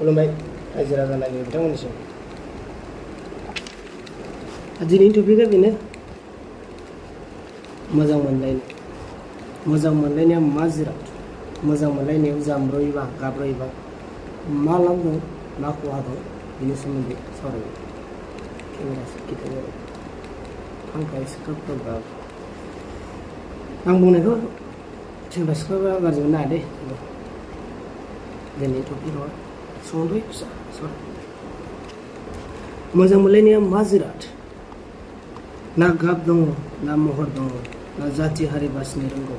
खुलुमबाय रायजो राजा नायगिरि बिथांमोननिसिम। दिनैनि टपिकआ बेनो मोजां मोनलायनाय। मोजां मोनलायनाया मा जिराद, मोजां मोनलायनायाव जामब्रयोबा गाब्रयोबा मा लाब दं मा खहा दं बेनि सोमोन्दै सावरायगोन। केमेरा खिथायो फांखा एसे खोब खोब आं बुंनायखौ सेंग्रा सिख्लाफ्रा गाज्रि मोननो नाङा दे। दिनै टपिकआव सुंद'यै फिसा सावराय। मोजां मोनलायनाया मा जिराद, ना गाब दङ ना महर दङ ना जाथि हारि बासिनो रोंगौ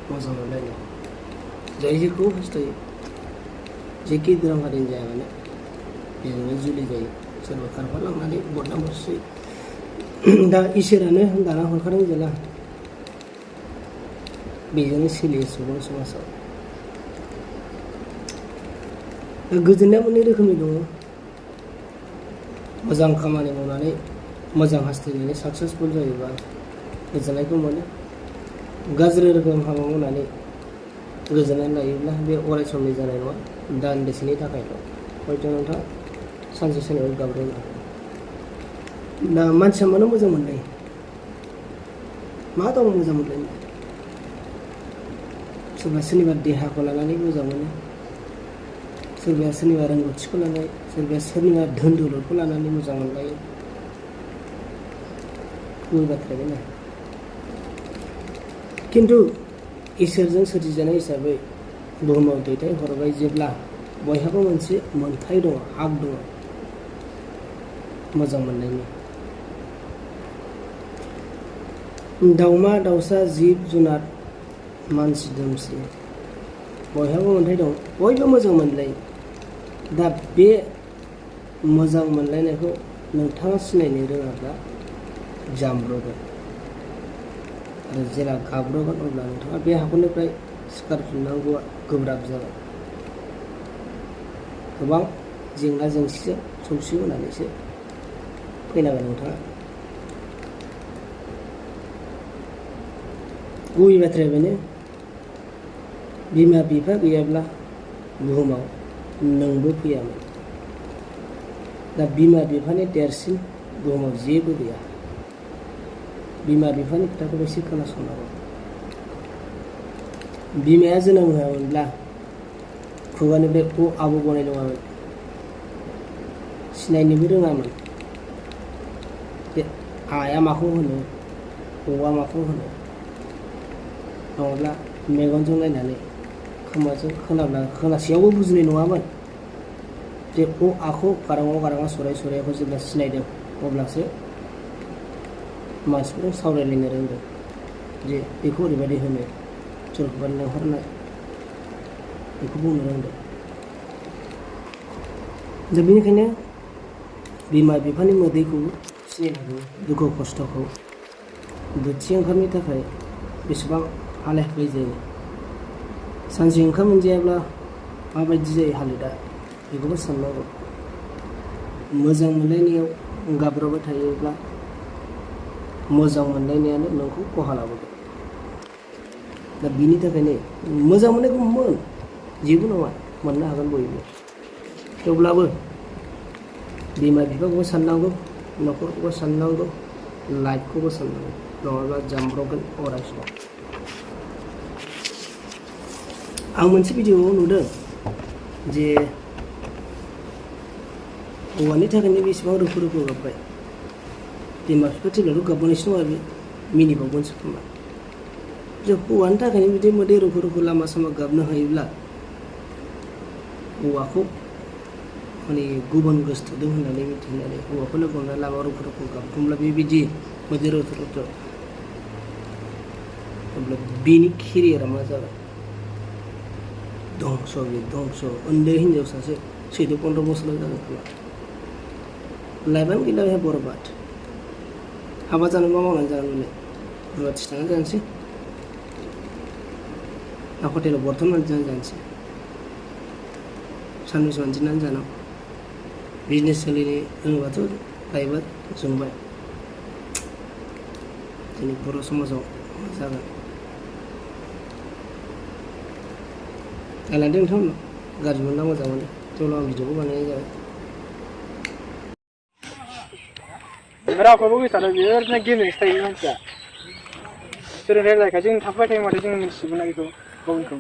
मोजां मोनलायनाय। जाय जेखौ हास्थायो जेखि धोरोम हारिनि जाया मानो बेजोंनो जुलि जायो। सोरबा खारफालांनानै बदनाम हरसै। दा इसोरानो दाना हरखादों जेला बेजोंनो सोलियो सुबुं समाजाव। दा गोजोननाया मोननै रोखोमनि दङ। मोजां खामानि मावनानै मोजां हास्थायनानै साक्सेसफुल जायोबा गोजोननायखौ मोनो। गाज्रि रोखोम हाबा मावनानै गोजोननाय लायोब्ला बे अराय समनि जानाय नङा, दान्दिसेनि थाखायल'। हयथ' नोंथाङा सानसे सानसेयाव गाब्रनो हागौ। दा मानसिया मानो मोजां मोनलायो? मा दं मोजां मोनलायनो? सोरबा सोरनिबा देहाखौ लानानै मोजां मोनो, सोरबाया सोरनिबा रोंगौथिखौ लानानै, सोरबाया सोरनिबा धोन दौलतखौ लानानै मोजां मोनलायो। गुबै बाथ्राया बेनो। खिन्थु इसोरजों सोरजिजानाय हिसाबै बुहुमाव दैथायहरबाय जेब्ला बयहाबो मोनसे मोन्थाय दङ, हाक दङ मोजां मोननायनि। दाउमा दाउसा जिब जुनार मानसि दुमसि बयहाबो मोन्थाय दं, बयबो मोजां मोनलायो। दा बे मोजां मोनलायनायखौ नोंथाङा सिनायनो रोङाब्ला जामब्रगोन आरो जेला गाब्रगोन अब्ला नोंथाङा बे हाखरनिफ्राय सिखारफिननांगौआ गोब्राब जागोन। गोबां जेंना जेंसिजों सौसिबोनानैसो फैनांगोन नोंथाङा। गुबै बाथ्राया बेनो बिमा बिफा गैयाब्ला बुहुमाव नोंबो फैयामोन। दा बिमा बिफानि देरसिन बुहुमाव जेबो गैया। बिमा बिफानि खोथाखौ एसे खोनासंनांगौ। बिमाया जोनोम होआमोनब्ला खुगानिफ्राय अ आबो गनाय नङामोन, सिनायनोबो रोङामोन बे आया माखौ होनो अआ माखौ होनो। नङाब्ला मेगनजों नायनानै खोमाजों खोनासेयावबो बुजिनाय नङामोन। जे अ आखौ गाराङाव गाराङा सराय सरायखौ जेब्ला सिनायदों अब्लासो मानसिफोरजों सावरायलायनो रोंदों जे बेखौ ओरैबायदि होनो, सोरखौबा लेंहरनाय बेखौ बुंनो रोंदों। दा बेनिखायनो बिमा बिफानि मोदैखौ सिनायनांगौ, दुखु खस्थ'खौ। बोथिसे ओंखामनि थाखाय बेसेबां हालाय हाफाय जायो। सानसे ओंखाम मोनजायाब्ला माबायदि जायो हालोदा बेखौबो साननांगौ। मोजां मोनलायनायाव गाब्रबाय थायोब्ला मोजां मोनलायनायानो नोंखौ खहा लाबोगोन। दा बिनि थाखायनो मोजां मोननायखौ मोन, जेबो नङा, मोननो हागोन बयबो। थेवब्लाबो बिमा बिफाखौबो साननांगौ, न'खरखौबो साननांगौ, लाइफखौबो साननांगौ, नङाब्ला जामब्रगोन अराय सम। आं मोनसे भिडिअ'आव नुदों जे हौवानि थाखायनो बेसेबां रुखु रुखु गाबबाय। बिमा बिफा थैब्लाथ' गाबबोनायसो नङा, बे मिनिबावगोनसो खोमा। जे हौवानि थाखायनो बिदि मोदै रुखु रुखु लामा सामा गाबनो हायोब्ला हौवाखौ माने गुबुन गोसोथोदों होननानै मिथिनानै हौवाखौ लोगो हमनानै लामा रुखु रुखु गाबदोंब्ला बेबायदि मोदै रुखु रुखु अब्ला बेनि केरियारा मा जागोन? धंस' बे धंस'। उन्दै हिनजावसासो 14-15 बोसोरल' जागोन खोमा। लाइफआनो गैला बेहा बरबाद। हाबा जानो मा मावनानै जागोन बेलाय? रुवाथि थांनानै जानोसै ना हटेलाव बर्थ'नानै जानोसै, सानबैसे मानजिनानै जानांगौ। बिजनेस सोलिनो रोङोबाथ' लाइफआ जोंबाय। जोंनि बर' समाजाव मा जागोन? नायलांदो नोंथांमोना गाज्रि मोनना मोजां मोनो। थेवब्लाबो आं भिडिअखौ बानायनाय जाबाय रावखौबो गैथारा बियो ओरैनो गेलेनोसो थायो मानसिया सोर रायलायखाय जों थाफाबाय थायो माथो जों मिथिजोबो ना बेखौ गावनिखौ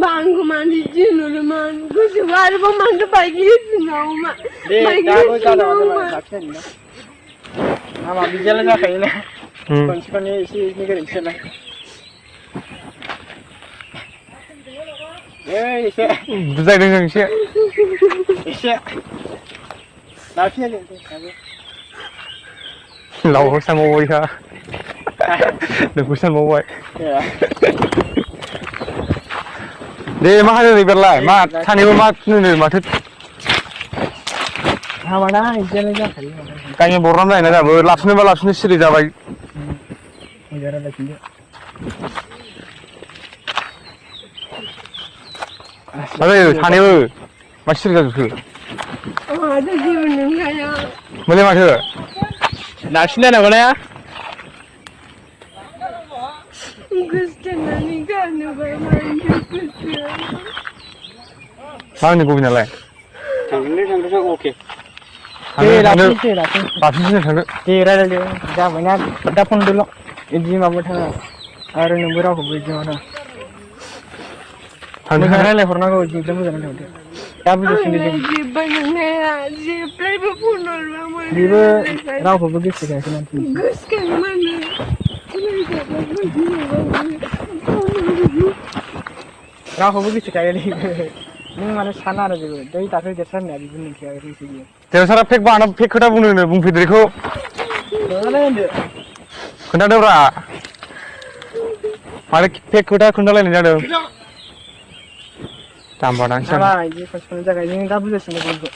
Bangku mandi jinu man, gusi baru pemandu pagi sinoma. दे दाबो जादों लाखिनाय ना हामा बिदियालाय जाखायो ना खनसे खननै एसे एनै गोरोन्थि जानाय एसे बुजायदों जों एसे लाखिनाय दाबो लावखौ सानबावबाय था नोंखौ सानबावबाय दे मा होनो बेलाय मा सानैबो मा होनो माथो हामाना बिदियालाय जाखायो गायनो बरनाम जायोना दाबो लाफिनोबा लाफिनो सिरि जाबाय मोजां रायलायफिनदो मा जायो सानैबो मा सिरि जाजोबखो Ada gimana kaya? मोजां माथो लाखिलायनांगौ ना Gusti nani kan bermain gusti. मा होनो गबिनालाय थांदो अके थांदो लाखिनोसै लाफिनसै थांदो दे रायलायदो जाबायना दा फनदोल' बिदि माबा थाङा आरो नोंबो रावखौबो बिदि माबा मोजां रायलायहरनांगौ बिदिनो मोजां रायलायहरदो दा बुजिसिनो जों बेबो रावखौबो गोसोखायाखै मानसि रावखौबो गोसोखायालै नों माने साना आरो जेबो दै दाख्लै देरसारनाया बेबो नोंखाया रोंसै बियो देरसारा फेक खोथा बुंनो बुंफेरदो होनदो खोन्थादोब्रा मानो फेक खोथा खोन्थालायनाय जादों जाम्बा दांसै बिदि खनसे जागाय नों दा बुजिसिनो बयबो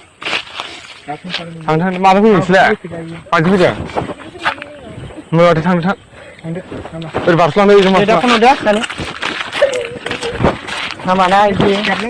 थां मानो फैयो नोंसोरलाय मानसि फैदों माथो थांदो ओरै बारस'लांदो जों दा फन हरदो हामाना बिदि